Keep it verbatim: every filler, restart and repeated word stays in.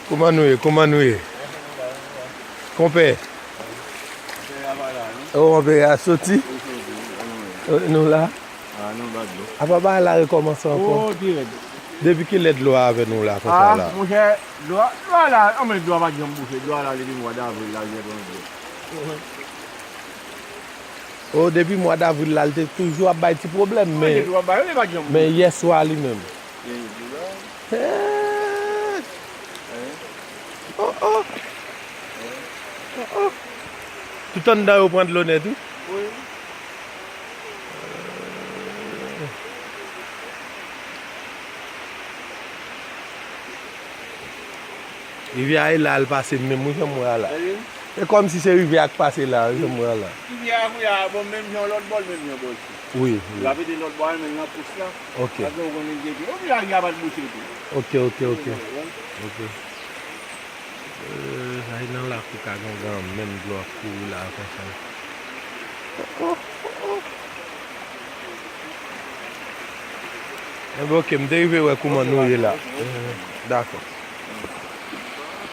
Kouman nou ye? Kouman nou ye? Konpè. O, konpè a soti. O, nou la. Apa bagay la rekòmanse ankò? Depi kilè dlo a avè nou la konsa la? Monchè, dlo a, dlo a la, anmwey, dlo a pa t janm bouche. Dlo a la depi mwa davril la, li gentan dlo. O, depi mwa davril la, l te toujou ap bay ti pwoblèm, men, men yè swa li menm. Hey! Oh, oh! Oh, oh! Tout anndan yo pran dlo nèt, wi. Rivyè a e la l pase menm, wi, jan m wè a la. E kòmsi se rivyè a k pase la, wi, jan m wè a la. Rivyè a, wi, a, bon, menm jan lòt bò l, menm jan bò isit. Wi, wi. L ap ede lòt bò a, men nan pous la. Ok. Paske w konnen l te di, o, rivyè a pa t bouche tou. Ok, ok, ok. Ok. Euh, sa e nan lakou ka gangan, menm dlo ap kouri la, konsa. Oh, oh, oh. Enben, ok, m te rive wè kouman nou ye la. Euh, dakò.